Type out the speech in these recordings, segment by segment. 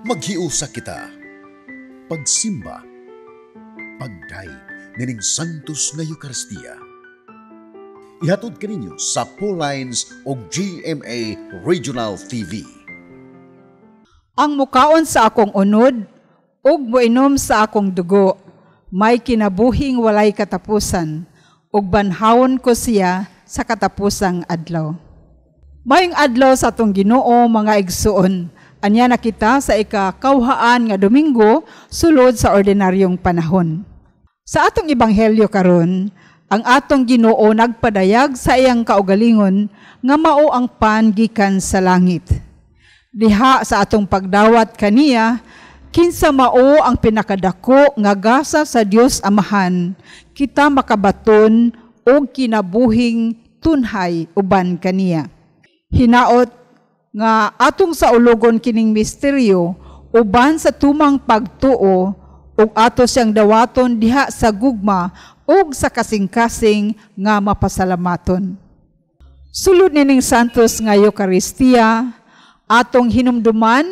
Maghiusa kita. Pagsimba. Pagdayeg nining Santos nga Eucharistia. Ihatod kaninyo sa Paulines o GMA Regional TV. Ang mukaon sa akong unod ug moinom sa akong dugo, may kinabuhing walay katapusan, ug banhawon ko siya sa katapusang adlaw. Maayong adlaw sa atong Ginoo, mga igsuon. Anya na kita sa ikakawhaan nga Domingo sulod sa ordinaryong panahon. Sa atong ebanghelyo karon, ang atong Ginoo nagpadayag sa iyang kaugalingon nga mao ang pan gikan sa langit. Diha sa atong pagdawat kaniya, kinsa mao ang pinakadako nga gasa sa Dios Amahan, kita makabaton og kinabuhing tunhay uban kaniya. Hinaot nga atong saulugon kining misteryo uban sa tumang pagtuo ug ato siyang dawaton diha sa gugma ug sa kasing-kasing nga mapasalamaton. Sulod nining Santos nga Eucharistia, atong hinumduman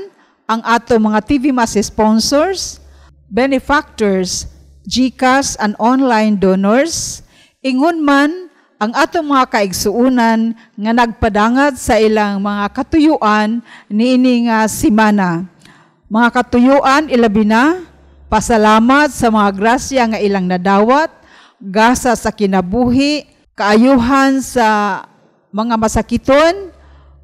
ang atong mga TV Mass sponsors, benefactors, GCash and online donors, ingon man ang atong mga kaigsuunan nga nagpadangat sa ilang mga katuyuan niini nga simana. Mga katuyuan ilabi na pasalamat sa mga grasya nga ilang nadawat, gasa sa kinabuhi, kaayuhan sa mga masakiton,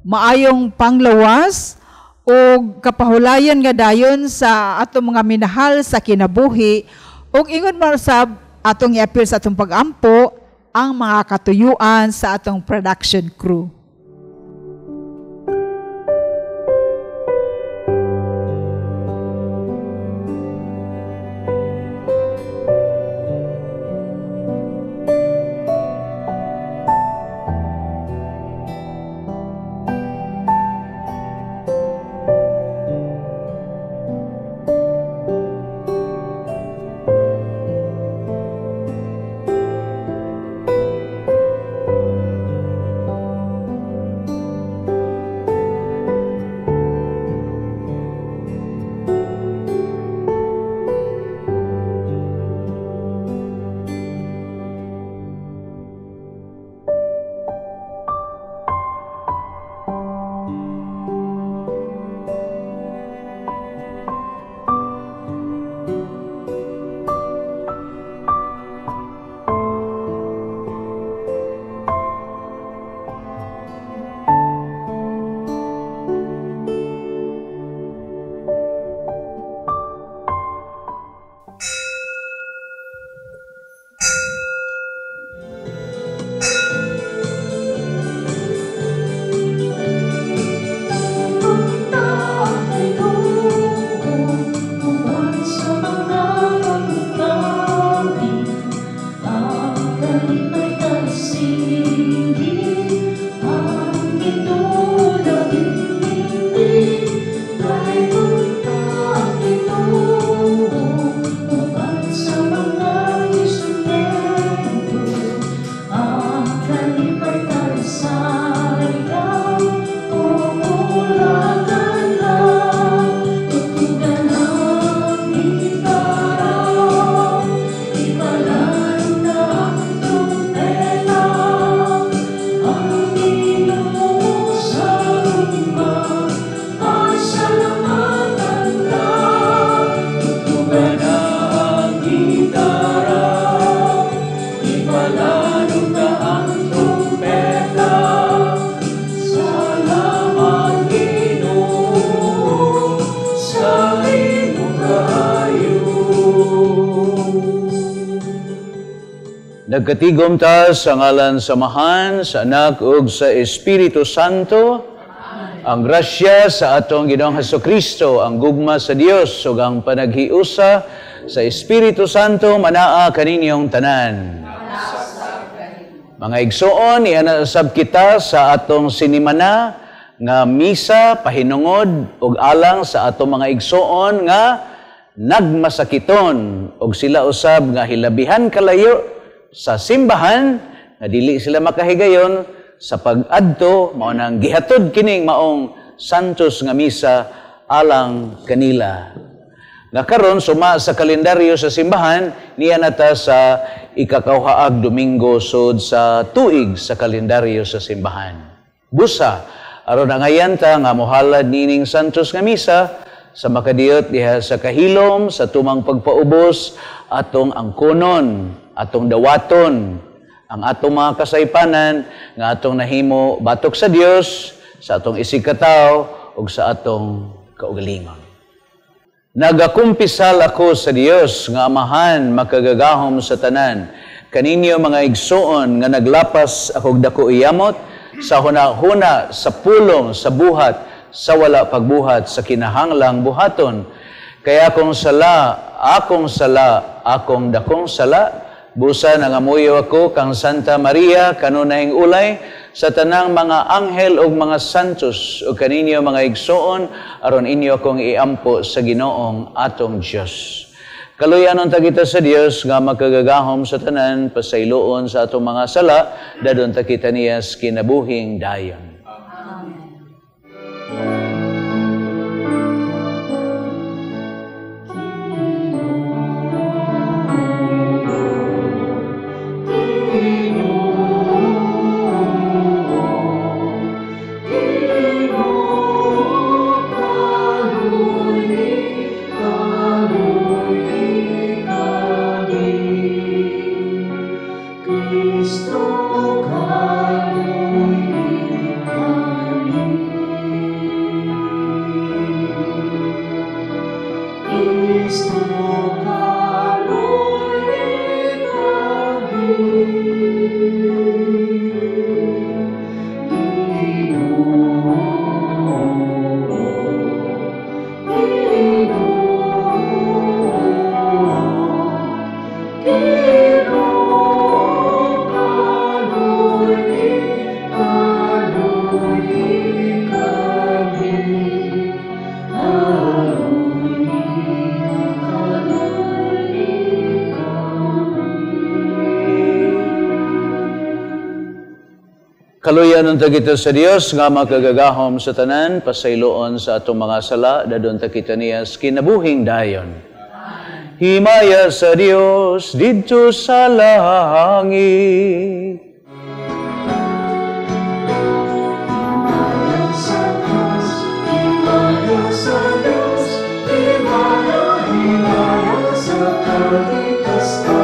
maayong panglawas, o kapahulayan nga dayon sa atong mga minahal sa kinabuhi, ug ingon man sab atong iapil sa atong pagampo ang mga katuyuan sa atong production crew. Nagkatigom ta sa ngalan sa Amahan, sa Anak ug sa Espiritu Santo. Amen. Ang grasya sa atong Ginoong Hesukristo, ang gugma sa Dios ug ang panaghiusa sa Espiritu Santo manaa kaninyong tanan. Mga igsoon, iana sab kita sa atong sinimana nga misa pahinungod ug alang sa atong mga igsoon nga nagmasakiton ug sila usab nga hilabihan kalayo sa simbahan nga dili sila makahigayon sa pag-adto, mao nang gihatod kining maong Santos nga misa alang kanila. Nga karon suma sa kalendaryo sa simbahan niya nata sa ikakauhaag Domingo sod sa tuig sa kalendaryo sa simbahan. Busa aron angayan ta nga mohalad nining santos nga misa sa makadiyot diha sa kahilom sa tumang pagpaubos atong angkonon, atong dawaton ang atong mga kasaypanan nga atong nahimo batok sa Dios, sa atong isigkatawo ug sa atong kaugalingon. Nagakumpisal ako sa Dios nga Amahan makagagahom sa tanan. Kaninyo mga igsoon nga naglapas akog dako iyamot sa huna-huna, sa pulong, sa buhat, sa wala pagbuhat, sa kinahanglang buhaton. Kaya akong sala, akong sala, akong dakong sala, busa nangamuyo ako kang Santa Maria kanunayng ulay sa tanang mga anghel ug mga santos ug kaninyo mga igsoon aron inyo akong iampo sa Ginoong atong Dios. Kaluyan unta kita sa Dios nga makagagahom sa tanan, pasayloon sa atong mga sala, dadon ta kita niya sa kinabuhing dayon. Kaluyan unta kita sa Dios nga makagagahom sa tanan, pasayloon sa atong mga sala, dadon ta kita niya sa kinabuhing dayon. Himaya sa Dios didto sa langit. Himaya sa Dios, himaya, himaya sa kalikasan.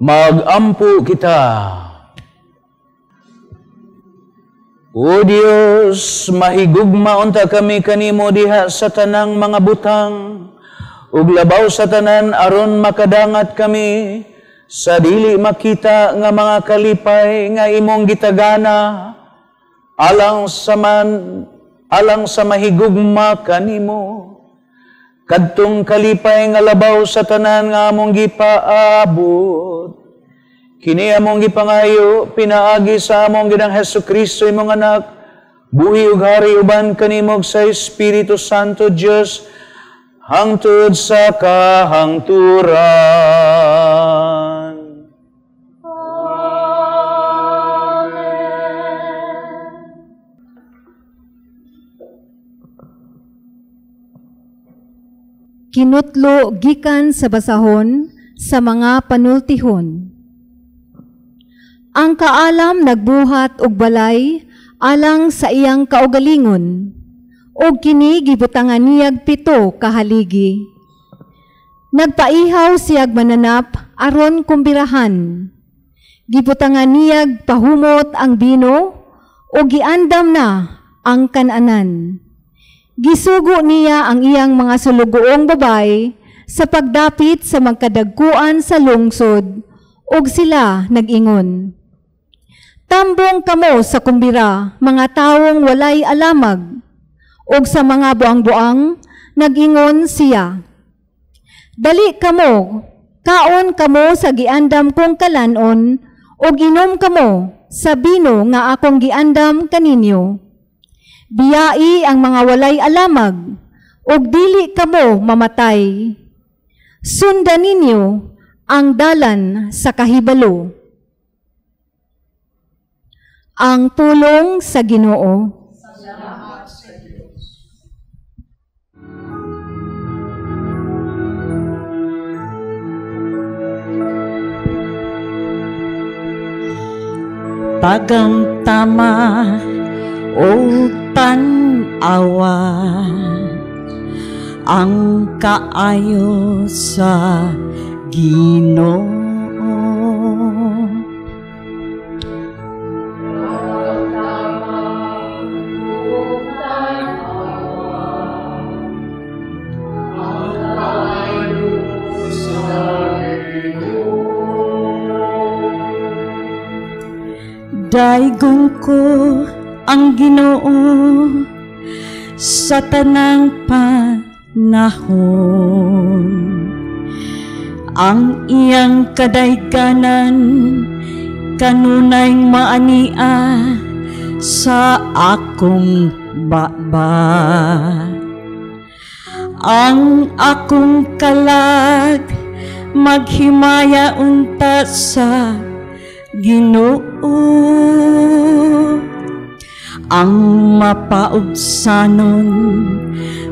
Magampo kita. O Dios, mahigugma unta kami kanimo diha sa tanang mga butang, ug labaw sa tanan aron makadangat kami sa dili makita nga mga kalipay nga imong gitagana alang sa mahigugma kanimo. Kadtong kalipay nga labaw sa tanan nga among gipaabot, kini among gipangayo pinaagi sa among Ginoong Hesukristo imong anak, buhi ug hari uban kanimo sa Espiritu Santo Dios hangtod sa kahangturan. Amen. Kinutlo gikan sa basahon sa mga panultihon. Ang kaalam nagbuhat og balay alang sa iyang kaugalingon, og kini gibutangan niyag 7 ka haligi. Nagpaihaw siyag mananap aron kumbirahan. Gibutangan niyag pahumot ang bino og giandam na ang kananan. Gisugo niya ang iyang mga sulugoong babay sa pagdapit sa magkadagkuan sa lungsod, og sila nag-ingon, "Tambong kamo sa kumbira, mga tawong walay alamag." Og sa mga buang-buang, nag-ingon siya, "Dali kamo, kaon kamo sa giandam kong kalanon, og inom kamo sa bino nga akong giandam kaninyo. Biyai ang mga walay alamag, og dili kamo mamatay. Sundan ninyo ang dalan sa kahibalo." Ang pulong sa Ginoo. Salamat sa Diyos. Pagamtama o tan-awa ang kaayo sa Ginoo. Daygon ko ang Ginoo sa tanang panahon. Ang iyang kadayganan kanunay maania sa akong baba. Ang akong kalag maghimaya unta sa Ginoo. Ang mapaubsanon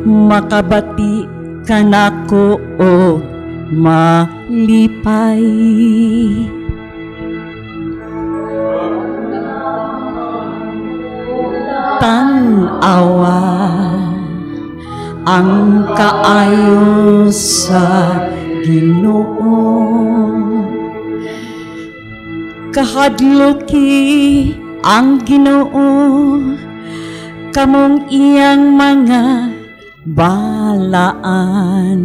makabati kanako og malipay. Tan-awa ang kaayo sa Ginoo. Kahadluki ang Ginoo, kamong iyang mga balaan.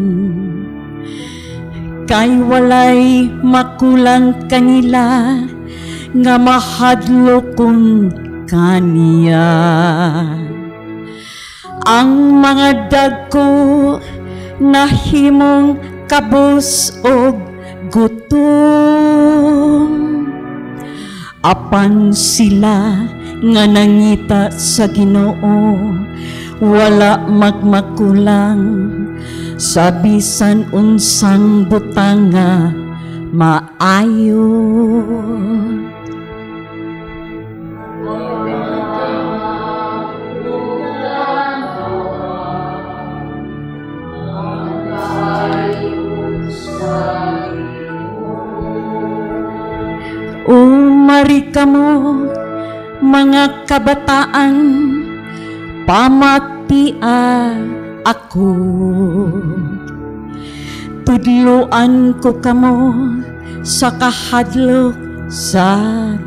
Kay walay makulang kanila nga mahadlokon kaniya. Ang mga dagko nahimong kabus og gutom, apan sila nga nangita sa Ginoo wala magmakulang sa bisan unsang butanga maayo. Umari kamo mga kabataan, pamatia ako. Tudloan ko kamo sa kahadlok sa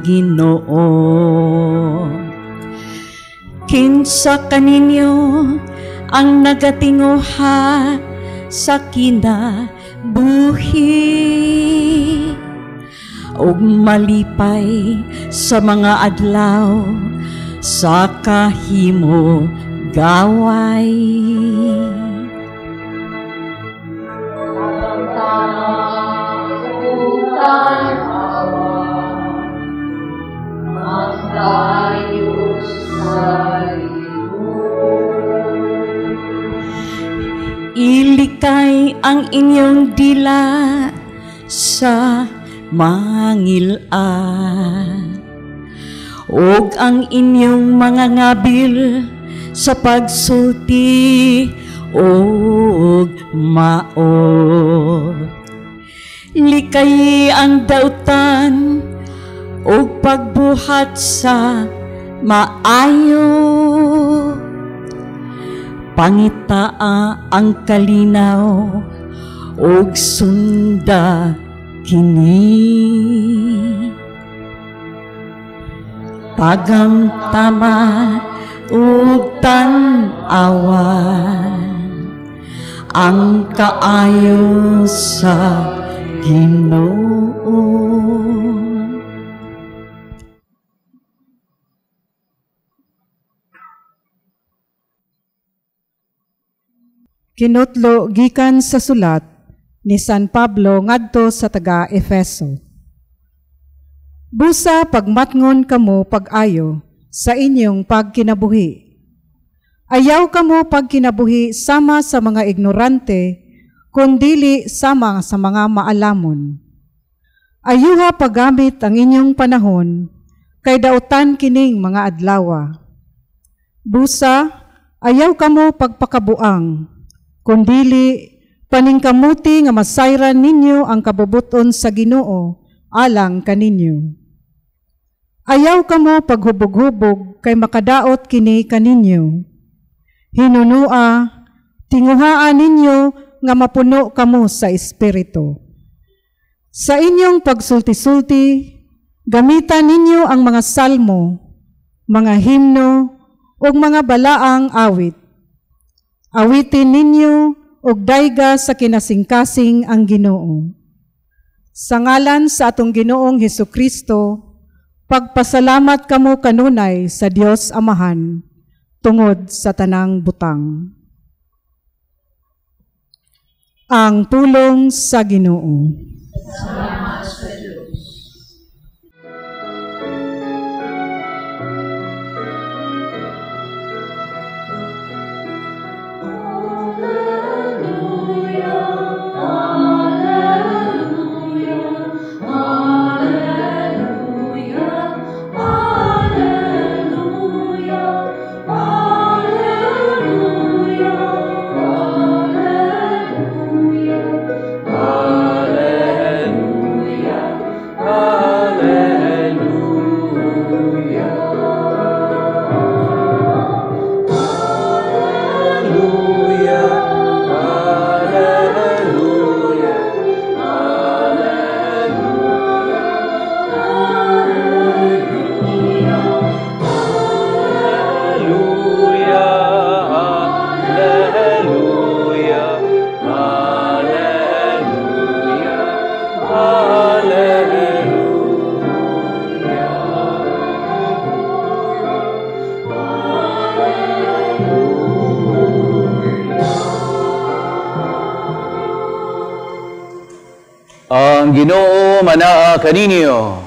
Ginoo. Kinsa kaninyo ang nagatinguha sa kinabuhi ug malipay sa mga adlaw sa kahimo gaway. Ilikay ang inyong dila sa mangil-an ug ang inyong mga ngabil sa pagsulti ug maot. Likay ang dautan ug pagbuhat sa maayo. Pangitaa ang kalinaw ug sunda kini. Pagamtama ug tan-awa ang kaayo sa Ginoo. Kinutlo gikan sa sulat ni San Pablo ngadto sa taga Efeso. Busa pagmatngon kamo pag-ayo sa inyong pagkinabuhi. Ayaw kamo pagkinabuhi sama sa mga ignorante, kundili sama sa mga maalamon. Ayuha paggamit ang inyong panahon, kay dautan kining mga adlawa. Busa, ayaw kamo pagpakabuang, kundili paningkamuti nga masayran ninyo ang kabubuton sa Ginoo alang kaninyo. Ayaw kamo paghubog-hubog kay makadaot kini kaninyo. Hinunua, tinguhaan ninyo nga mapuno kamo sa Espiritu. Sa inyong pagsulti-sulti, gamitan ninyo ang mga salmo, mga himno, ug mga balaang awit. Awitin ninyo ug dayga sa kinasingkasing ang Ginoo. Sa ngalan sa atong Ginoong Hesukristo, pagpasalamat kamo kanunay sa Dios Amahan tungod sa tanang butang. Ang pulong sa Ginoo. Salamat sa Diyos. Ang Ginoo manaa kaninyo.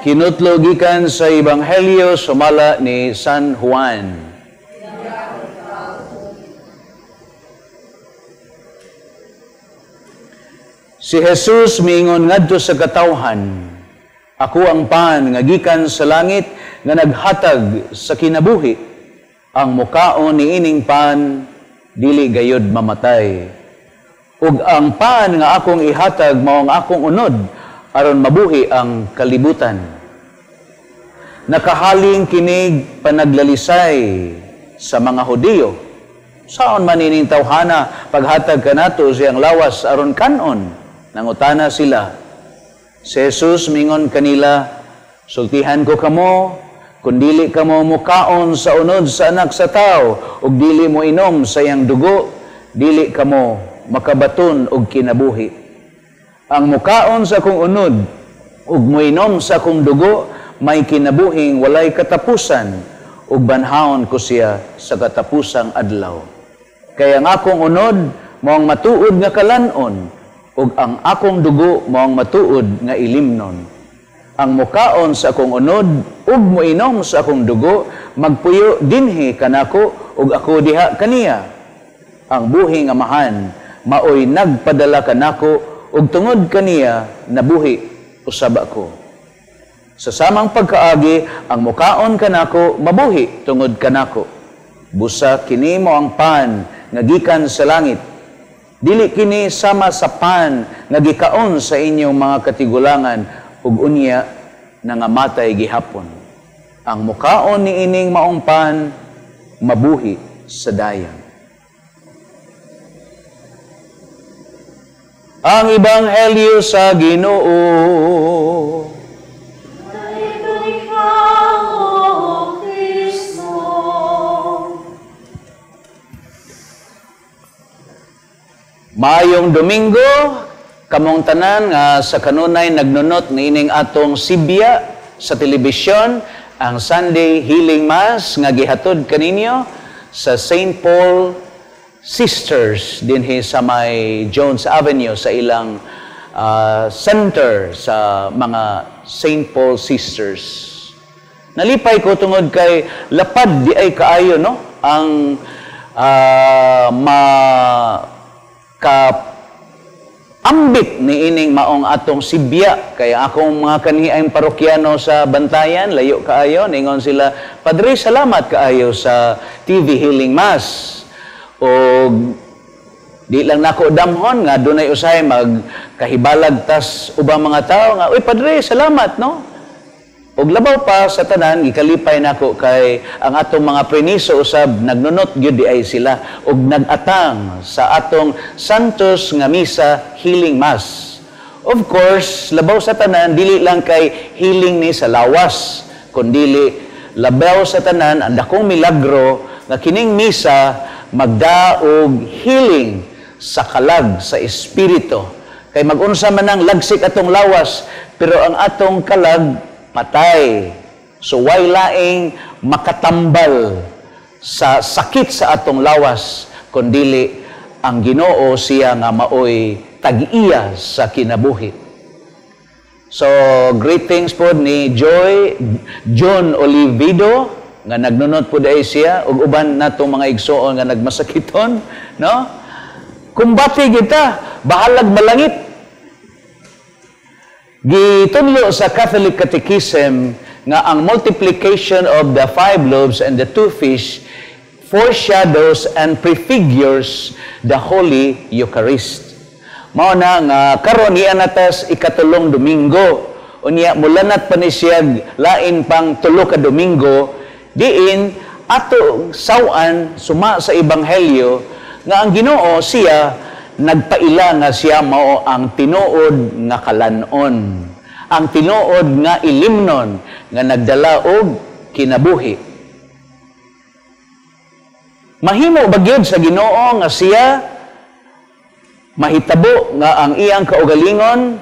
Kinutlo gikan sa Ebanghelyo sumala ni San Juan. Si Jesus miingon ngadto sa katawhan, ako ang pan nga gikan sa langit nga naghatag sa kinabuhi. Ang mukaon niining pan dili gayod mamatay. Ug ang pan nga akong ihatag mao ang akong unod aron mabuhi ang kalibutan. Nakahaling kinig panaglalisay sa mga Hudiyo. Saon man ining tawhana paghatag kanato siyang lawas aron kanon? Nangutana sila. Si Jesus mingon kanila, "Sultihan ko kamo, kung dili kamo mukaon sa unod sa Anak sa Tao ug dili mo inom sa iyang dugo, dili kamo makabaton og kinabuhi. Ang mukaon sa akong unod ug moinom sa akong dugo, may kinabuhing walay katapusan, ug banhaon ko siya sa katapusang adlaw. Kaya ang akong unod mao ang matuod nga kalan-on, ug ang akong dugo mao ang matuod nga ilimnon. Ang mukaon sa akong unod ug moinom sa akong dugo, magpuyo dinhi kanako ug ako diha kaniya. Ang buhi nga Amahan maoy nagpadala kanako, ug tungod kaniya nabuhi usab ako. Sa samang pagkaagi, ang mukaon kanako mabuhi tungod kanako. Busa kini mo ang pan nga gikan sa langit. Dili kini sama sa pan nga gikaon sa inyong mga katigulangan ug unya nangamatay gihapon. Ang mukaon ni ining maong pan mabuhi sa dayon." Ang Ebanghelyo sa Ginoo. Maayong Domingo, kamong tanan nga sa kanunay nagnunot niining atong sibya sa telebisyon, ang Sunday Healing Mass nga gihatod kaninyo sa St. Paul Sisters dinhi sa may Jones Avenue sa ilang center sa mga St. Paul Sisters. Nalipay ko tungod kay lapad di ay kaayo, no, ang kaambit ni ining maong atong sibya. Kaya akong mga kaniang parokyano sa Bantayan, layo kaayo, ningon sila, "Padre, salamat kaayo sa TV Healing Mass." O di lang nako damhon nga dunay usahay magkahibalag tas ubang mga tao nga, "Uy padre, salamat," no? Og labaw pa sa tanan, gikalipay nako kay ang atong mga preniso usab nagnunot gyud di ay sila og nagatang sa atong Santos nga Misa Healing Mass. Of course, labaw sa tanan dili lang kay healing ni sa lawas, kundili labaw sa tanan ang dakong milagro nga kining misa magdaog healing sa kalag sa espiritu. Kay magunsa man ang lagsik atong lawas, pero ang atong kalag patay. So way laing makatambal sa sakit sa atong lawas, kundili ang Ginoo siya nga maoy tag-iya sa kinabuhi. So greetings po ni Joy John Olivido nga nagnunot po dahil siya ug uban natong mga igsoon nga nagmasakiton, no? Kumbati kita, bahalag malangit. Gitunlo sa Catholic Catechism nga ang multiplication of the 5 loaves and the 2 fish foreshadows and prefigures the Holy Eucharist. Mao na nga karon niya natas ikatulong Domingo. Unya mulanat pa ni siya lain pang tulo ka Domingo, diin ato sawan suma sa Ebanghelyo nga ang Ginoo siya nagpaila nga siya mao ang tinuod nga kalan-on, ang tinuod nga ilimnon nga nagdala og kinabuhi. Mahimo ba gyud sa Ginoo nga siya mahitabo nga ang iyang kaugalingon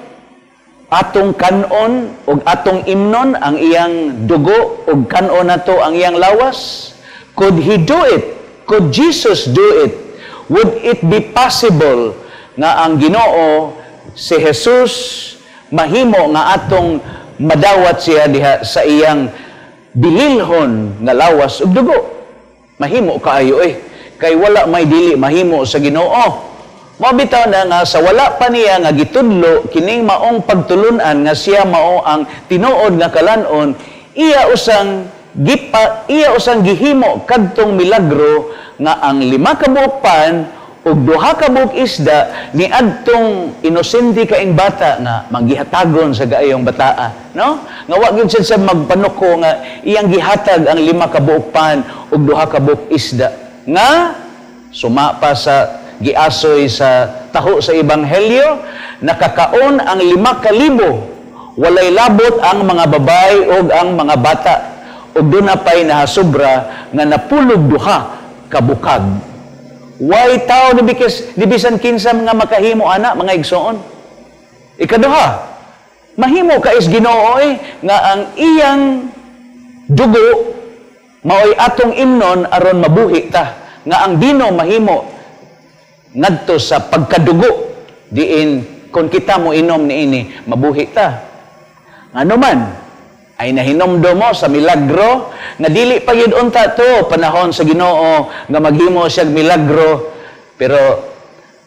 atong kanon og atong imnon ang iyang dugo og kanon nato ang iyang lawas? Could he do it? Could Jesus do it? Would it be possible nga ang Ginoo si Jesus mahimo nga atong madawat siya diha sa iyang bililhon nga lawas ug dugo? Mahimo kaayo eh. Kay wala may dili mahimo sa Ginoo. Mao bitaw na nga sa wala pa niya nga gitudlo kining maong pagtulun-an nga siya mao ang tinuod nga kalan-on, iya usang gihimo kadtong milagro nga ang 5 ka buok pan ug 2 ka buok isda ni adtong inosente kaing bata nga manggihatagon sa gaayong bataa, no? Nga wa gyud siya magpanuko nga iyang gihatag ang 5 ka buok pan ug 2 ka buok isda nga suma pa sa Giasoy sa taho sa Ebanghelyo, nakakaon ang 5,000, walay labot ang mga babay ug ang mga bata, ug duna pay nahasubra nga 92 ka bukag. Way tao ni bisan kinsa nga makahimo ana, mga igsoon. Ikaduha, mahimo ka is Ginoo nga ang iyang dugo maoy atong imnon aron mabuhi ta, nga ang bino mahimo ngadto sa pagkadugo diin kon kita mo inom niini mabuhi ta. Ngano man ay nahinomdom mo sa milagro nga dili pa gyud unta to panahon sa Ginoo nga maghimo siyag milagro, pero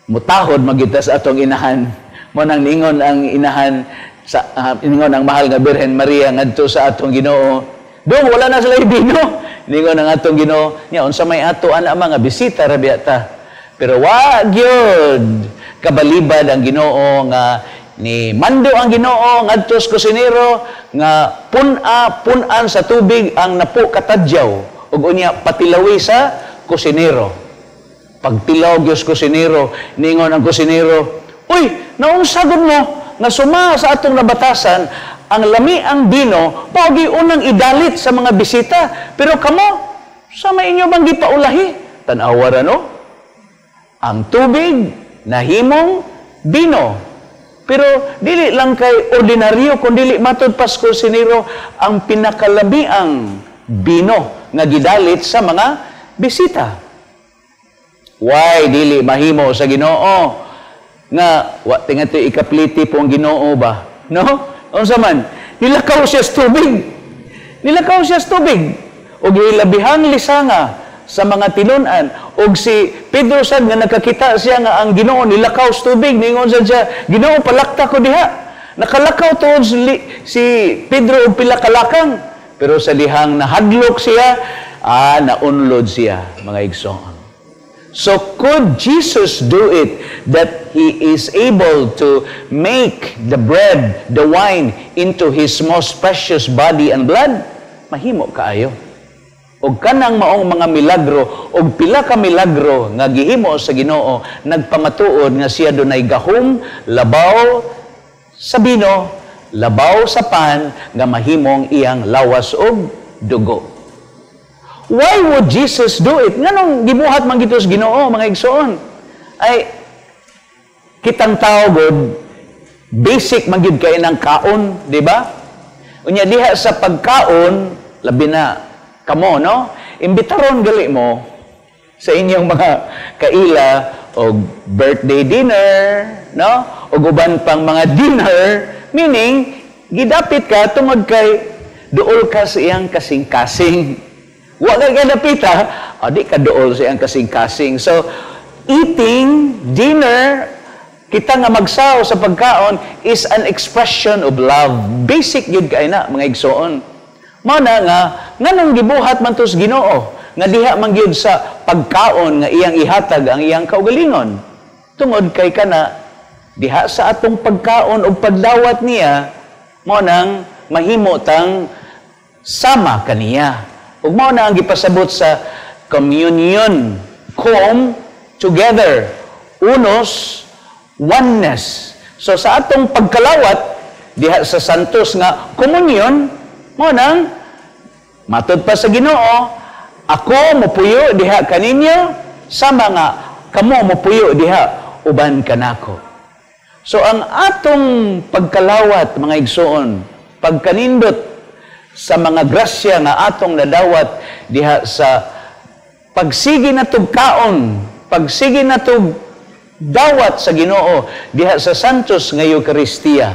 mutahod magyud ta sa atong inahan. Mo nang ningon ang inahan sa ningon ang mahal nga Birhen Maria ngadto sa atong Ginoo, "Dong, wala na sila bino." Ningon ang atong Ginoo nya, "Unsa may ato ana mga bisita ra biya ta?" Pero wa gyud kabalibad ang Ginoo nga ni mando ang Ginoo ngadto sa kusinero nga pun-an sa tubig ang napo katadyaw ug unya patilawi sa kusinero. Pagtilaw gyud sa kusinero, ningon ang kusinero, "Uy, naunsa gud mo nga suma sa atong nabatasan ang lami ang bino, mao unang idalit sa mga bisita, pero kamo sa may inyo bang gipaulahi?" Tan-awa ra, no? Ang tubig nahimong bino. Pero dili lang kay ordinaryo, kun dili matud pas kusinero ang pinakalamiang bino nga gidalit sa mga bisita. Why dili mahimo sa Ginoo nga wa tinga to ikapliti po ang Ginoo ba, no? Unsa man, nilakaw siya sa tubig. Nilakaw siya sa tubig ug gilabihang lisanga sa mga tinun-an. Og si Pedro sad nga nakakita siya nga ang Ginoo nilakaw sa tubig, ningon sad siya, "Ginoo, palakta ko diha." Nakalakaw tuod si Pedro og pila kalakang, pero sa dihang nahadlok siya, naunlod siya, mga igsoon. So could Jesus do it that He is able to make the bread, the wine into His most precious body and blood? Mahimo kaayo. Og kanang maong mga milagro og pila ka milagro nga gihimo sa Ginoo nagpamatuod nga siya dunay gahom labaw sa bino, labaw sa pan nga mahimong iyang lawas og dugo. Why would Jesus do it? Nganong gibuhat man gito sa Ginoo, mga igsoon? Ay kitang tao god, basic man gyud kay ng kaon, di ba? Unya diha sa pagkaon, labi na kamo, no? Imbitaron gali mo sa inyong mga kaila og birthday dinner, no? Og uban pang mga dinner, meaning gidapit ka tungod kay duol ka sa iyang kasing-kasing. Wa ka gadapita, di ka duol sa iyang kasing-kasing. So, eating dinner, kita nga magsaw sa pagkaon is an expression of love. Basic yun kay na, mga igsoon. Mana nga, nganong gibuhat man to sa Ginoo, nga diha man gyud sa pagkaon nga iyang ihatag ang iyang kaugalingon. Tungod kay kana, diha sa atong pagkaon o pagdawat niya, mao nang mahimo tang sama kaniya. Ug mao na ang gipasabot sa communion, come together, unos, oneness. So sa atong pagkalawat diha sa santos nga communion, mao nang matud pa sa Ginoo, ako mopuyo diha kaninyo sama nga kamo mopuyo diha uban kanako. So ang atong pagkalawat, mga igsoon, pagkanindot sa mga grasya nga atong nadawat diha sa pagsigi natog kaon, pagsigi natog dawat sa Ginoo diha sa Santos nga Eucharistia.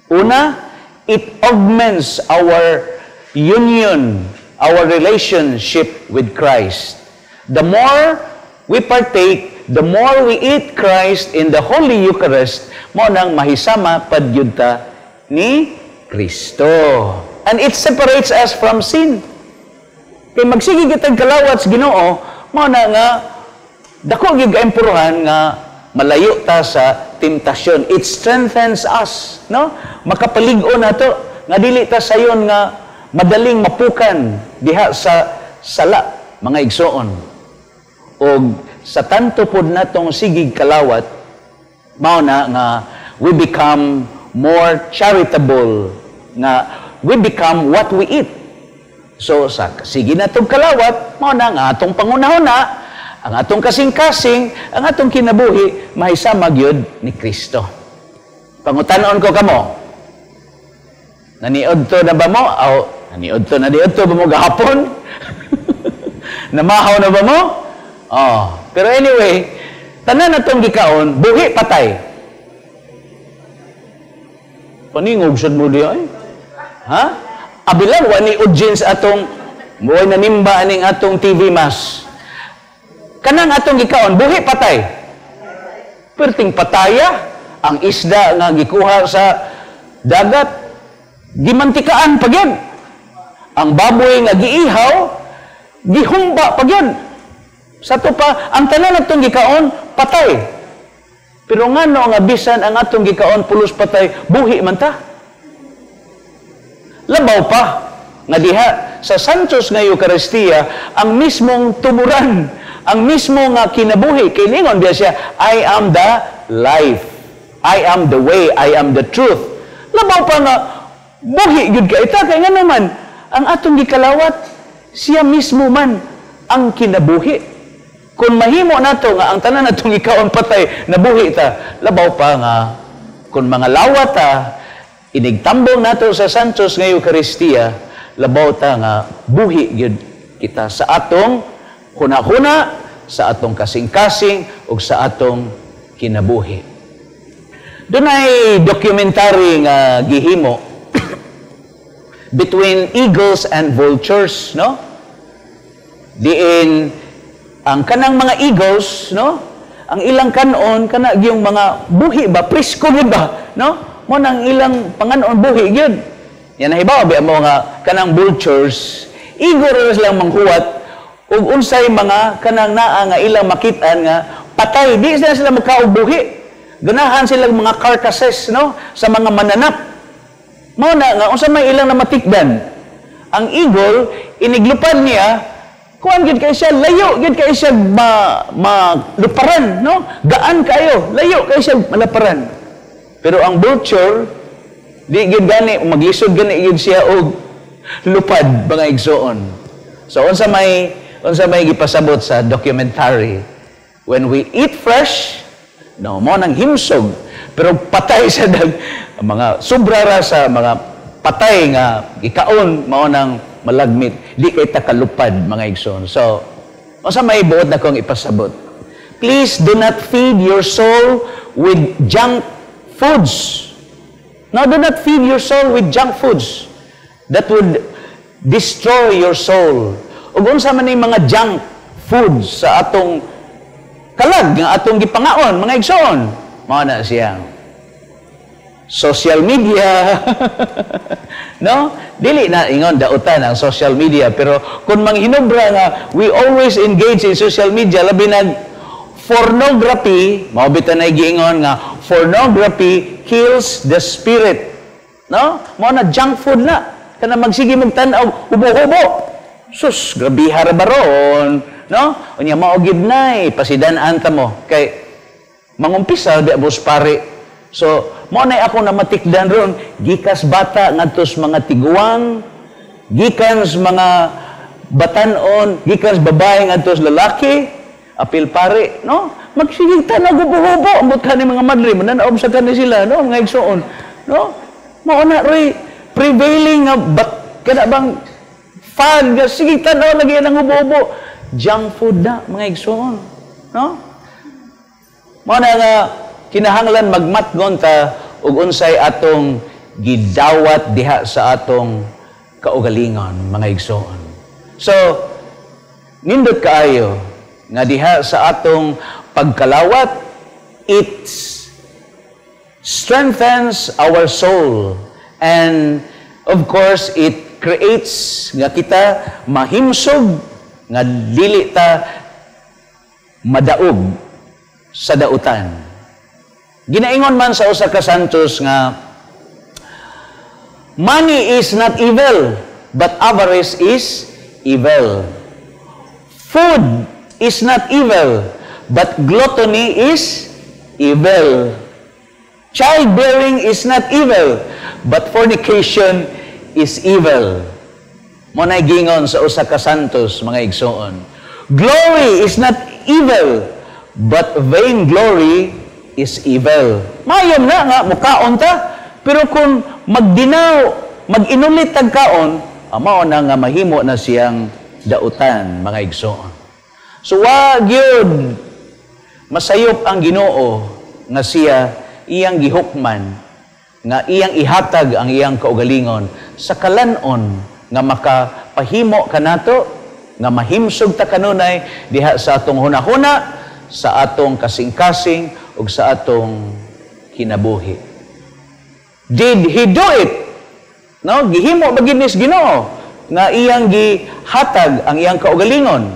Una, it augments our union, our relationship with Christ. The more we partake, the more we eat Christ in the Holy Eucharist, mao nang mahisama padyud ta ni Kristo. And it separates us from sin. Kay magsige kitag kalawat sa Ginoo, mao na nga dako gyud kaimpuruhan nga malayo ta sa temptasyon. It strengthens us, no? Makapalig-on nato nga dili ta sayon nga madaling mapukan diha sa sala, mga igsoon. Og Sa tanto pod natong sigig kalawat, mao na nga we become more charitable, nga we become what we eat. So sa sige natong kalawat, mao na nga atong pangunahuna, ang atong kasing-kasing, ang atong kinabuhi mahisama gyud ni Kristo. Pangutanon ko kamo, naniudto na ba mo? Aw, naniudto na diudto ba mo gahapon? Namahaw na ba mo? Oh, pero anyway, tanan natong gikaon, buhi patay. Paningog sad mo diay. Ha? Abilang wa ni audience atong mo'y nanimba aning atong TV mass. Kanang atong gikaon, buhi patay. Perting pataya ang isda nga gikuha sa dagat, gimantikaan pa gyud. Ang baboy nga giihaw, gihumba pa gyud. Sa to pa, ang tanan atong gikaon, patay. Pero ngano nga bisan ang atong gikaon pulos patay, buhi man ta? Labaw pa nga diha sa Santos nga Eucharistia, ang mismong tumuran, ang mismo nga kinabuhi, kay ningon biya siya, "I am the life, I am the way, I am the truth." Labaw pa nga buhi gyud kay ta, kay nga naman ang atong gikalawat, siya mismo man ang kinabuhi. Kung mahimo nato nga ang tanan natong gikaon patay, nabuhi ta, labaw pa nga kung mga lawat ta, inigtambong nato sa Santos nga Eucharistia, labaw ta nga buhi gyud kita sa atong hunahuna, sa atong kasing-kasing, ug sa atong kinabuhi. Dunay documentary nga gihimo between eagles and vultures, no? Diin ang kanang mga eagles, no? Ang ilang kanon kana yung mga buhi ba, presko gyud ba, no? Mo nang ilang panganon buhi gyud. Yan nahibaw ba mo nga kanang vultures, eagle ra silang manghuwat ug unsay mga kanang naa nga ilang makit-an nga patay, di sila sila magkaog buhi. Ganahan silang mga carcasses, no, sa mga mananap. Mao na nga unsa may ilang namatikdan. Ang eagle iniglupad niya, kuan gyud kay siya, layo gyud kay siya maluparan, no? Gaan kayo, layo kay siya malaparan. Pero ang vulture di gyud gani, maglisod gani gyud siya og lupad, mga igsoon. So unsa may gipasabot sa documentary, when we eat fresh, no, mo nang himsog, pero patay sa dag, mga sobra ra sa mga patay nga gikaon, mao nang malagmit, di kay ta kalupad, mga igsoon. So unsa may buot na kong ipasabot? Please do not feed your soul with junk foods. No, do not feed your soul with junk foods that would destroy your soul. Ug unsa man ning mga junk foods sa atong kalag nga atong gipangaon, mga igsoon? Mao na siya social media, no? Dili na ingon dautan ang social media, pero kung manghinubra nga we always engage in social media, labi nag pornography, mao bitaw na giingon nga pornography kills the spirit, no? Mao na junk food na kana magsige mong tan-aw hubo-hubo. Sus, grabiha ra baron, no? Unya mao gid nay pasidan-an ta mo kay mangumpisa di abos pare. So mao nay ako namatikdan ron, gikas bata ngadto sa mga tiguang, gikan sa mga batan-on, gikan sa babae ngadto sa lalaki, apil pare, no? Magsigig tan-aw hubo-hubo, ambot kani mga madre, mananaw sa kani sila, no? Mga igsoon, no? Mao na roy prevailing nga bat kada bang fad nga sige tan-aw lagi ang hubo-hubo. Junk food na, mga igsoon, no? Mao na nga kinahanglan magmatgon ta ug unsay atong gidawat diha sa atong kaugalingon, mga igsoon. So nindot kaayo nga diha sa atong pagkalawat, it strengthens our soul, and of course it creates nga kita mahimsog nga dili ta madaog sa dautan. Ginaingon man sa usa ka santos nga money is not evil, but avarice is evil. Food is not evil, but gluttony is evil. Childbearing is not evil, but fornication is evil. Mo nay gingon sa usa ka santos, mga igsoon. Glory is not evil, but vainglory is evil. Mayon na nga mukaon ta, pero kung magdinaw, mag-inulit tag kaon, mao na nga mahimo na siyang dautan, mga igsoon. So wa gyud masayop ang Ginoo nga siya iyang gihukman, nga iyang ihatag ang iyang kaugalingon sa kalanon nga makapahimo kanato, nga mahimsog ta kanunay diha sa atong hunahuna, sa atong kasing-kasing ug sa atong kinabuhi. Did he do it? No, gihimo ba gid ni Ginoo nga iyang gihatag ang iyang kaugalingon?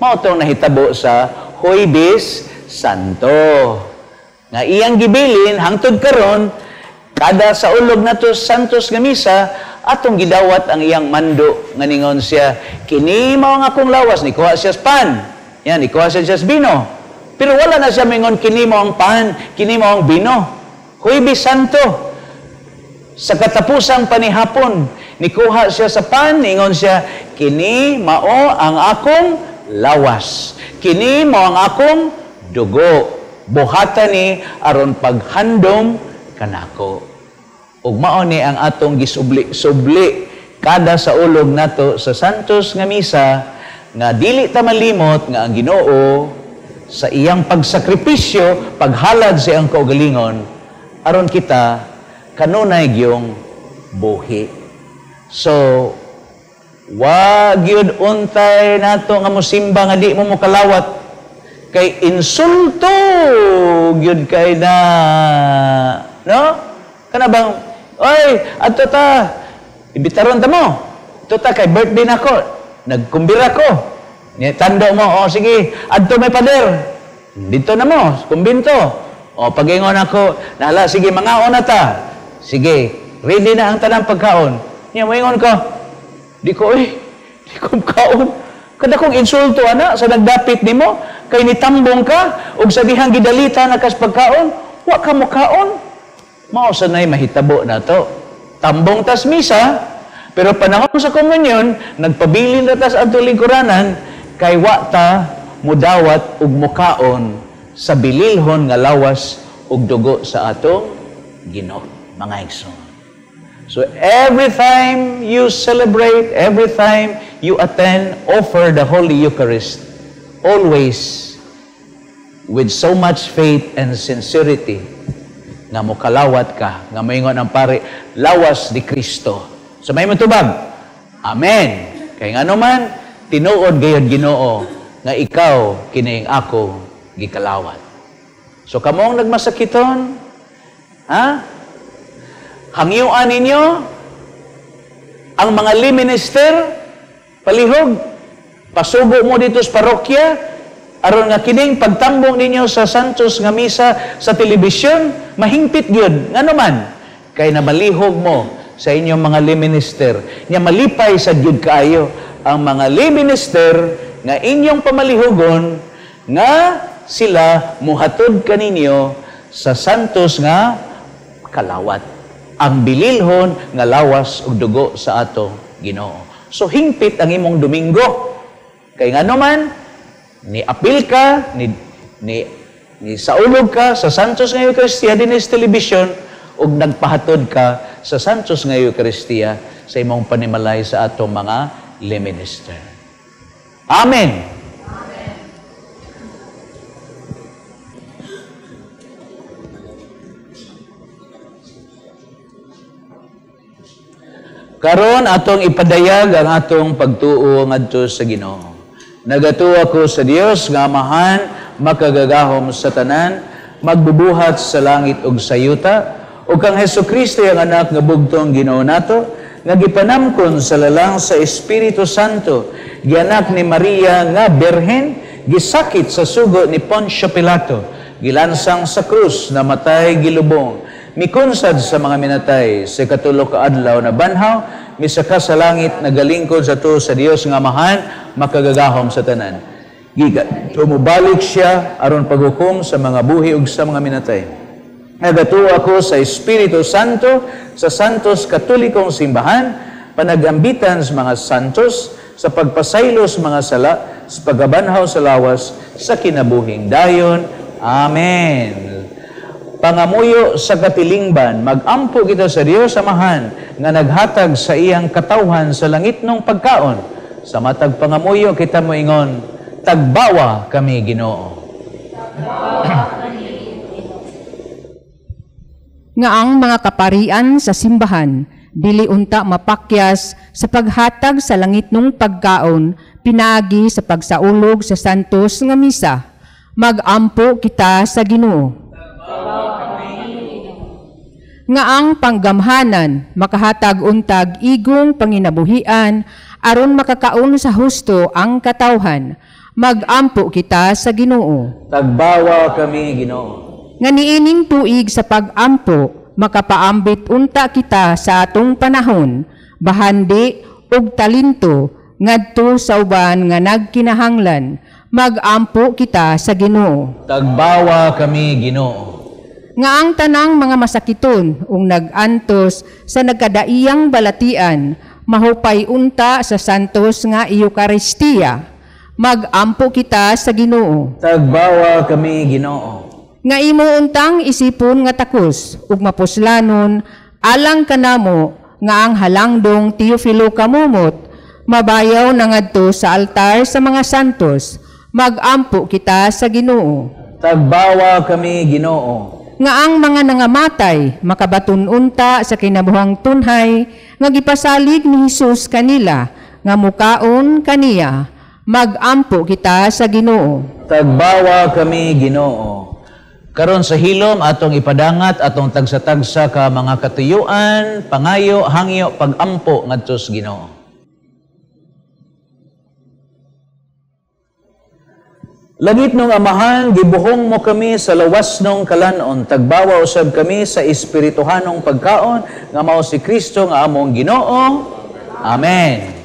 Mao tong nahitabo sa Huwebes Santo, nga iyang gibilin hangtod karon kada sa ulog nato Santos nga misa atong gidawat ang iyang mando nga ningon siya, kini mao ang akong lawas, nikuha siya sa pan, yan, nikuha siya sa bino, pero wala na siya mingon kini mao ang pan, kini mao ang bino. Huwebes Santo, sa katapusang panihapon, nikuha siya sa pan, ningon siya, kini mao ang akong lawas, kini mao ang akong dugo, buhatan ni aron paghandom kanako. Ug mao ni ang atong gisubli-subli kada sa ulog nato sa Santos nga misa, nga dili ta malimot nga ang Ginoo sa iyang pagsakripisyo, paghalad sa iyang kaugalingon, aron kita kanunay gyung buhi. So wa gyud untay nato nga mosimba nga di mo mokalawat, kay insulto gyud kay na, no? Kana bang, oy, adto ta, ibitaron ta mo. Adto ta kay birthday nako, nagkumbira ko. Tando mo, oh sige, adto may pader. Dito na mo, kumbinto. O pagingon ako, nahala, sige, mangaon na ta. Sige, ready na ang tanang pagkaon. Nya moingon ko, di ko, eh, di ko kaon. Kada kong insulto ana sa nagdapit nimo, kay nitambong ka ug sa dihang gidalita na kas pagkaon, wa ka mo kaon. Mao sanay mahitabo na to. Tambong tas misa, pero panahon sa komunyon, nagpabilin na tas adto lingkuranan, kay wa ta mudawat ug mukaon sa bililhon nga lawas ug dugo sa atong Ginoo, mga igsoon. So every time you celebrate, every time you attend, offer the Holy Eucharist, always with so much faith and sincerity, nga mokalawat ka, nga moingon ang pare, lawas ni Kristo. So may matubag, Amen. Kay ngano man, tinuod gayud Ginoo nga ikaw kining ako gikalawat. So kamong nagmasakiton, ha? Hangyuan ninyo ang mga lay minister, palihog, pasugo mo dito sa parokya, aron nga kining pagtambong ninyo sa Santos nga misa sa telebisyon, mahingpit gyud. Ngano man, kay namalihog mo sa inyong mga lay minister, nya malipay sa gyud kaayo ang mga lay minister nga inyong pamalihogon nga sila muhatod kaninyo sa Santos nga kalawat, ang bililhon nga lawas ug dugo sa atong Ginoo. So hingpit ang imong Domingo. Kay ngano man, ni apil ka, ni saulog ka sa Santos nga Eucharistia dinhi sa telebisyon, ug nagpahatod ka sa Santos nga Eucharistia sa imong panimalay sa atong mga lay minister. Amen. Karon atong ipadayag ang atong pagtuo ngadto sa Ginoo. Nagatuo ako sa Dios nga Amahan, makagagahom sa tanan, magbubuhat sa langit ug sa yuta, ug kang Hesukristo ang anak nga bugtong Ginoo nato, nga gipanamkon sa lalang sa Espiritu Santo, gianak ni Maria nga birhen, gisakit sa sugo ni Poncio Pilato, gilansang sa krus, namatay, gilubong, mikunsad sa mga minatay, sa katulo ka adlaw na banhaw, misaka sa langit, nagalingkod sa tuo sa Dios nga Amahan, makagagahom sa tanan. Gikan mobalik siya aron paghukom sa mga buhi ug sa mga minatay. Nagatuo ako sa Espiritu Santo, sa Santos Katolikong Simbahan, panagambitan sa mga santos, sa pagpasaylo sa mga sala, sa pagkabanhaw sa lawas, sa kinabuhing dayon. Amen. Pangamuyo sa katilingban, magampo kita sa Dios Amahan nga naghatag sa iyang katawhan sa langitnong pagkaon. Sa matag pangamuyo kita moingon, tagbawa kami Ginoo. Nga ang mga kaparian sa simbahan dili unta mapakyas sa paghatag sa langitnong pagkaon pinaagi sa pagsaulog sa santos nga misa. Magampo kita sa Ginoo. Nga ang panggamhanan makahatag untag igong panginabuhian aron makakaon sa husto ang katawhan. Magampo kita sa Ginoo. Tagbawa kami Ginoo. Nga niining tuig sa pagampo makapaambit unta kita sa atong panahon, bahandi ug talento ngadto sa uban nga nagkinahanglan. Magampo kita sa Ginoo. Tagbawa kami Ginoo. Nga ang tanang mga masakiton ug nag-antos sa nagkadaiyang balatian mahupay unta sa santos nga Eucharistia. Magampo kita sa Ginoo. Tagbawa kami Ginoo. Nga imo untang isipon nga takos ug mapuslanon alang kanamo nga ang halangdong Teofilo Camomot mabayaw na ngadto sa altar sa mga santos. Magampo kita sa Ginoo. Tagbawa kami Ginoo. Nga ang mga nangamatay makabaton unta sa kinabuhang tunhay nga gipasalig ni Hesus kanila nga mukaon kaniya. Magampo kita sa Ginoo. Tagbawa kami Ginoo. Karon sa hilom atong ipadangat atong tagsa-tagsa ka mga katuyuan, pangayo, hangyo, pagampo ngadto sa Ginoo. Langit nung Amahan, gibuhong mo kami sa lawas nung kalanon, tagbawa usab kami sa espirituhanong pagkaon nga mao si Kristo nga among Ginoo. Amen.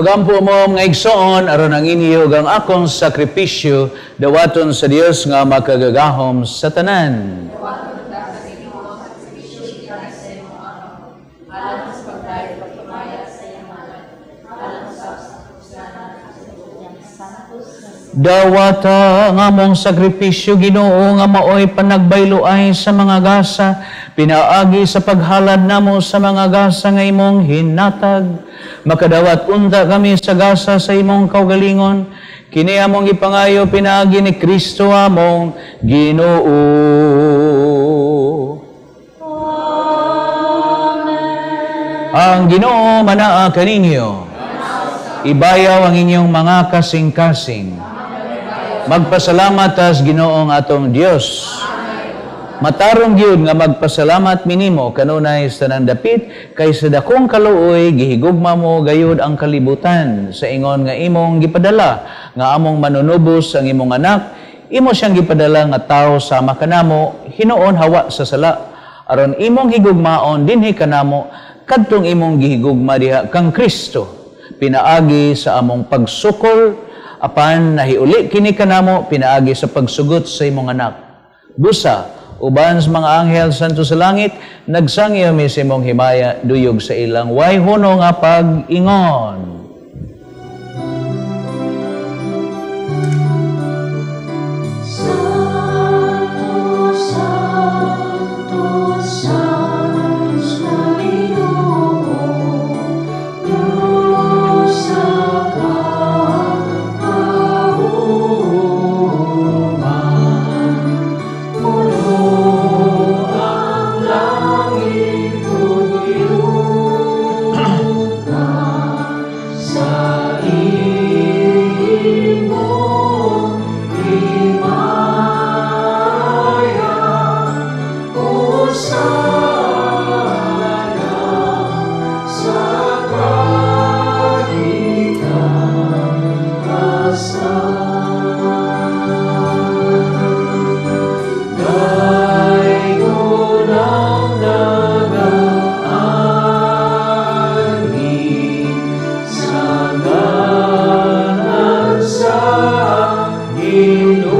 Pagampo mo mga igsoon aron ang inyo ang akong sakripisyo dawaton sa Dios nga makagagahom sa tanan. Dawata nga mong sakripisyo Ginoo nga maoy panagbayloay sa mga gasa, pinaagi sa paghalad namo sa mga gasa nga imong hinatag. Makadawat unta kami sa gasa sa imong kaugalingon. Kini among gipangayo pinaagi ni Kristo among Ginoo. Amen. Ang Ginoo manaa kaninyo. Ibayaw ang inyong mga kasing-kasing. Magpasalamat tas Ginoong atong Dios. Matarong gyud nga magpasalamat minimo kanunay sa tanang dapit kay sa dakong kaluoy gihigugma mo gayud ang kalibutan sa ingon nga imong gipadala nga among manunubos ang imong anak, imo siyang gipadala nga tawo sama kanamo hinuon hawa sa sala aron imong higugmaon dinhi kanamo kadtong imong gihigugma diha kang Kristo pinaagi sa among pagsukol apan nahiuli kini kanamo pinaagi sa pagsugot sa imong anak. Busa Uban sa mga anghel santo sa langit, nagsangyo mi sa imong himaya duyog sa ilang way huno nga pag-ingon. Santo, Santo, Santos na Ginoo, Diyos sa kahuman. Puno ang langit ug yuta sa imong himaya. Hosana sa kagitaan. Daygon ang nagaanhi sa ngalan sa Ginoo.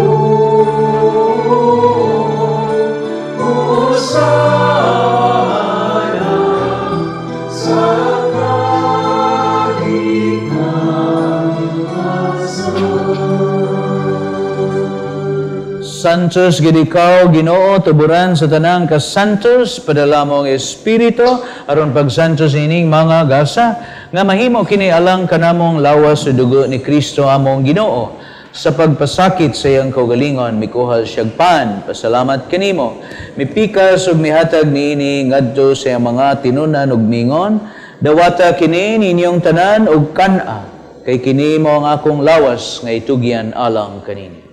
Hosana sa kagitaan. Santos gid ikaw, Ginoo, tuburan sa tanang kasantos, padala mo ang Espiritu aron pagsantos ining mga gasa nga mahimo kini alang kanamong lawas sa dugo ni Kristo among Ginoo. Sa pagpasakit sa iyang kaugalingon, mikuha siyag pan, pasalamat kanimo, mipikas ug mihatag niini ngadto sa iyang mga tinunan ug mingon, dawata kini ninyong tanan ug kan-a, kay kini mo ang akong lawas nga itugyan alang kanini.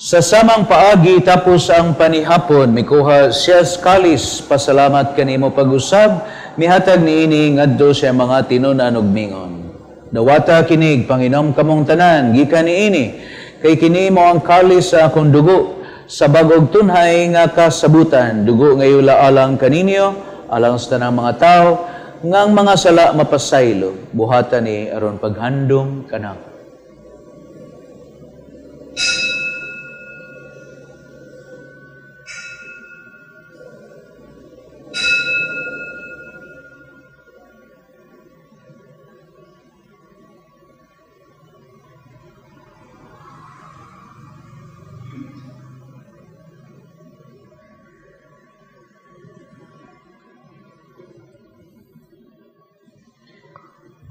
Sa samang paagi tapos ang panihapon, mikuha siya sa kalis, pasalamat kanimo pag-usab, mihatag niini ngadto sa mga tinunan ug mingon. Dawata kinig, Panginom kamong tanan, gikan niini, kay kini mo ang kalis sa akong dugo, sa bag-og tunhay nga kasabutan, dugo ngayula alang kaninyo, alang sa tanang mga tao, ngang mga sala mapasaylo, buhatan ni aron paghandom kanako.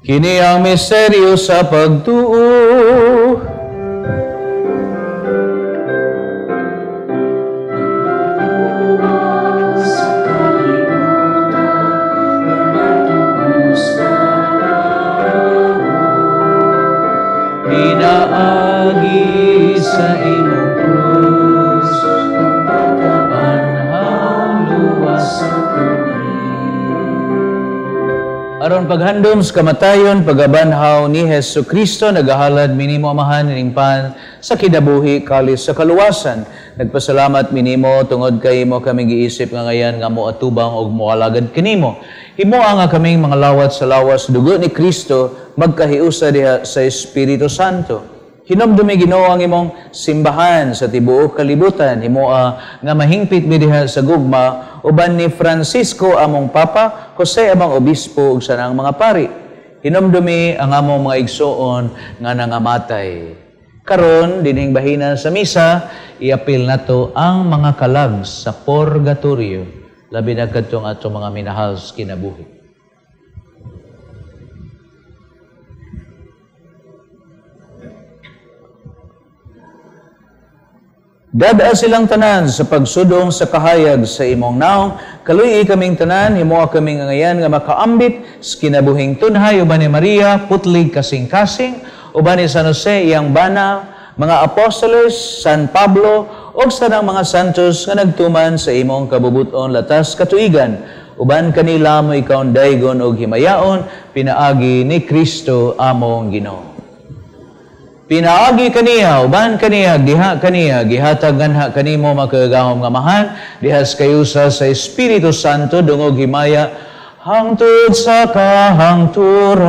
Kini ang misteryo sa pagtuo. Sa kalibutan, natubos na Pinaagi sa imong krus, pagkabanhaw luwas aron paghandom sa kamatayon, pagabanhaw ni Hesus Kristo, nagahalad minimo Amahan ining pan sa kinabuhi kalis sa kaluwasan. Nagpasalamat minimo tungod kay imo kami giisip nga ngayan nga moatubang og moalagad kanimo. Himoa nga kaming mga lawat sa lawas dugo ni Kristo magkahiusa diha sa Espiritu Santo. Hinumdumi Ginoo ang imong simbahan sa tibuok kalibutan. Himoa nga mahingpit mi diha sa gugma uban ni Francisco among Papa, Jose among Obispo ug sanang mga pari. Hinumdumi ang among mga igsoon nga nangamatay. Karon dinhing bahina sa misa, iapil nato ang mga kalag sa purgatorio, labi na kadtong atong mga minahal sa kinabuhi. Dada silang tanan sa pagsudong sa kahayag sa imong naong, kaluyi kaming tanan, himoa kaming angayan nga makaambit sa kinabuhing tunhay uban ni Maria, putlig kasing-kasing, uban ni San Jose iyang bana, mga apostoles, San Pablo, ug sa tanang mga santos nga nagtuman sa imong kabubuton latas katuigan, Uban kanila mo ikaw daygon og himayaon, pinaagi ni Kristo among Ginoo. Pinaagi kaniya, uban kaniya, diha kaniya, gihatag nganha kanimo makagagahom nga Amahan, diha sa kayusa sa Espiritu Santo, dungog himaya hangtod sa kahangturan.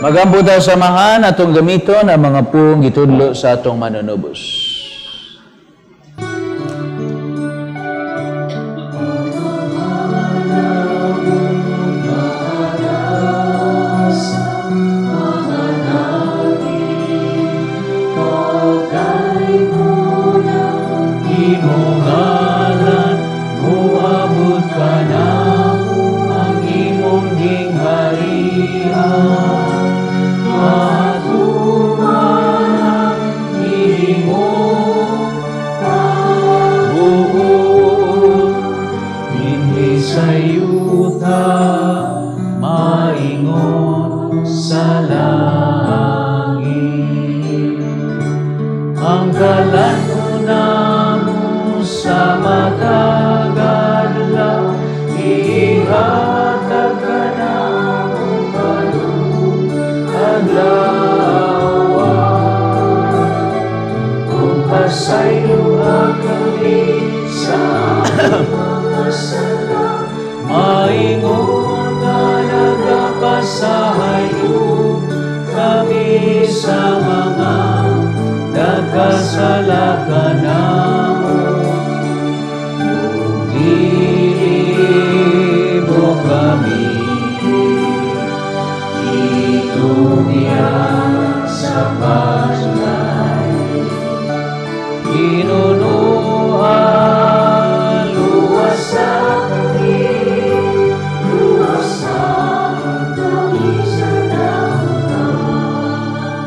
Magampo ta sa Amahan atong gamiton ang mga puong gitudlo sa atong manunubos.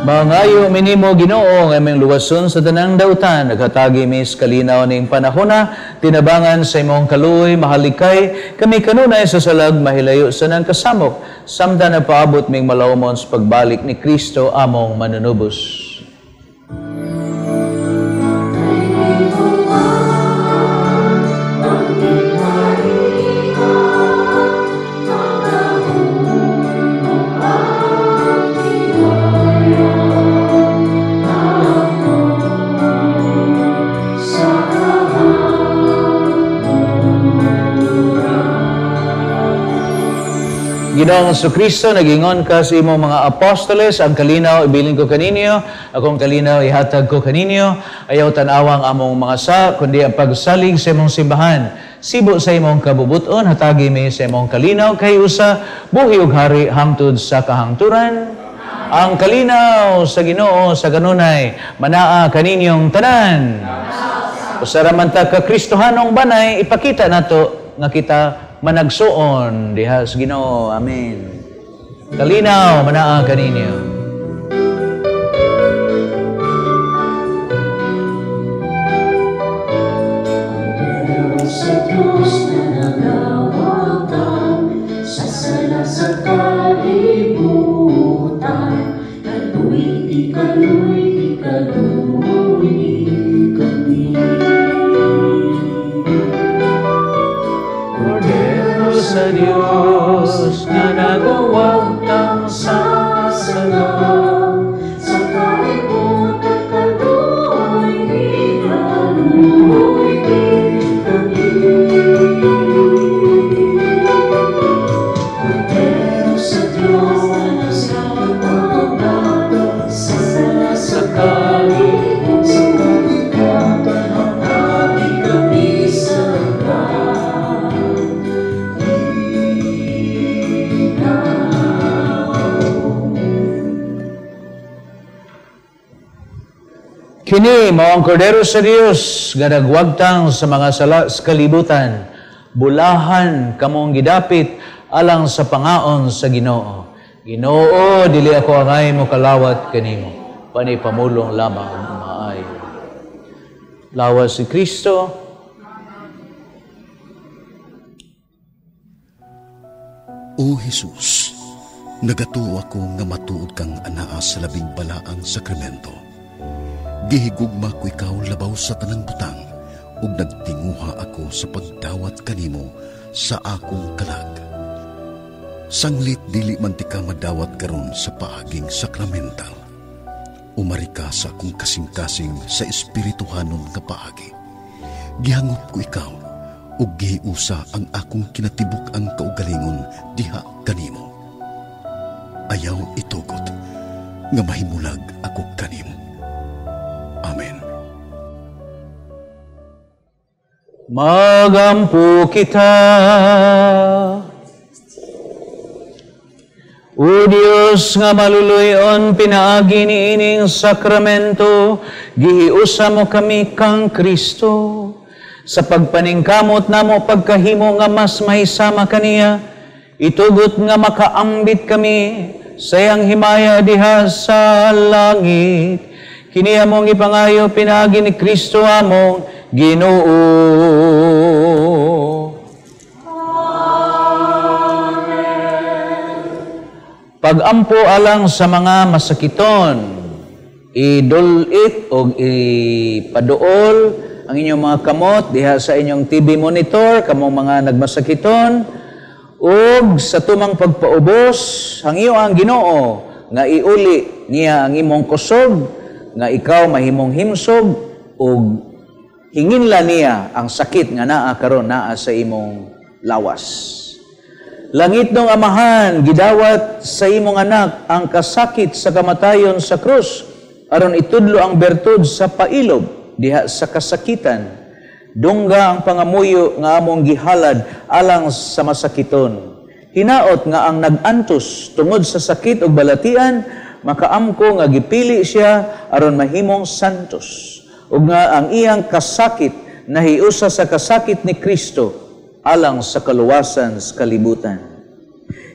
Mangayo minimo Ginoo nga aming luwason sa tanang dautan, naghatagi mi sa kalinaw ning panahona, tinabangan sa imong kaluoy mahalikay kami kanunay sa salag mahilayo sa nang kasamok, samtang napaabot ming malawmon sa pagbalik ni Kristo among manunubos. Ginoong Jesucristo, nagingon ka sa imong mga apostoles, ang kalinaw ibilin ko kaninyo, akong kalinaw ihatag ko kaninyo, ayaw tan-awang among mga sa, kundi ang pagsalig sa imong simbahan. Sibo sa imong kabubuton, hatagi mi sa imong kalinaw, kay usa, buhi ug hari hangtod sa kahangturan. Ang kalinaw sa Ginoo sa kanunay, manaa kaninyong tanan. Usa ra man ta ka Kristohanong banay, ipakita nato nga kita managsuon diha sa Ginoo. Amen. Kalinaw manaa kaninyo. Sa Diyos na nagawatan sa sala sa kalibutan, kaluy, ikaluy, ikaluy kami. Cordero sa Diyos na nagawagtang sa sala sa kalibutan, kaluy, ikaluy kami. Cordero sa Diyos na nagawagtang sa sala sa kalibutan, hatagi kami sa Kini mao ang Kordero sa Dios nga nagwagtang sa mga sala sa kalibutan. Bulahan kamong gidapit alang sa pangaon sa Ginoo. Ginoo, dili ako angay mo kalawat kanimo, panay pamulong lamang maayo. Lawas si Kristo, O Jesus, nagatuo ako nga matuod kang anaa sa labing balaang sakramento. Gihigugma ko ikaw labaw sa tanang butang ug nagtinguha ako sa pagdawat kanimo sa akong kalag. Sanglit dili man tika madawat karon sa paaging sakramental. Umari ka sa akong kasing-kasing sa espirituhanon nga paagi. Gihangop ko ikaw ug gihiusa ang akong kinatibuk-ang kaugalingon diha kanimo. Ayaw itugot nga mahimulag ako kanimo. Amen. Magampo kita. O Dios nga maluluyon, pinaagi niining sakramento, gihiusa mo kami kang Kristo. Sa pagpaningkamot namo pagkahimo nga mas mahisama kaniya, itugot nga makaambit kami sa iyang himaya diha sa langit. Kini among ipangayo pinaagi ni Kristo among Ginoo. Amen. Pagampo alang sa mga masakiton, idulit o ipaduol ang inyong mga kamot diha sa inyong TV monitor, kamong mga nagmasakiton, ug sa tumang pagpaubos, hangiyo ang Ginoo nga iuli niya ang imong kusog, nga ikaw mahimong himsog, ug hinginla niya ang sakit nga naa karon naa sa imong lawas. Langit nung Amahan, gidawat sa imong anak ang kasakit sa kamatayon sa krus, aron itudlo ang bertud sa pailob diha sa kasakitan. Dungga ang pangamuyo nga among gihalad alang sa masakiton. Hinaot nga ang nag-antos tungod sa sakit ug balatian, makaamko nga gipili siya aron mahimong santos, ug nga ang iyang kasakit nahiusa sa kasakit ni Kristo alang sa kaluwasan sa kalibutan.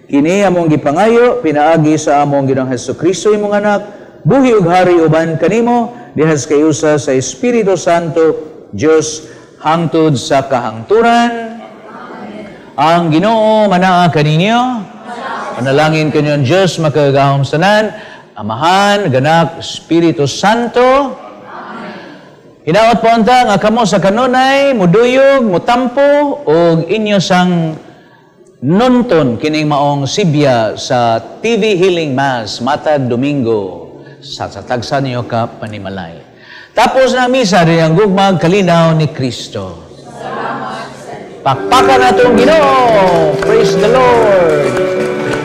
Kini among gipangayo pinaagi sa among Ginoong Hesukristo imong anak, buhi ug hari uban kanimo diha sa kayusa sa Espiritu Santo, Dios hangtod sa kahangturan. Amen. Ang Ginoo manaa kaninyo. Manalangin kanyo ang Dios makagagahom sanan, Amahan, Ganak, Espiritu Santo. Amen. Hinaot po unta nga kamo sa kanunay muduyog, mutampo ug inyo sang nunton kining maong sibya sa TV Healing Mass matag Domingo sa tagsa niyo ka panimalay. Tapos na misa rin ang gugmag kalinaw ni Kristo. Salamat sa Diyos. Pakpakan natong Ginoo. Praise the Lord.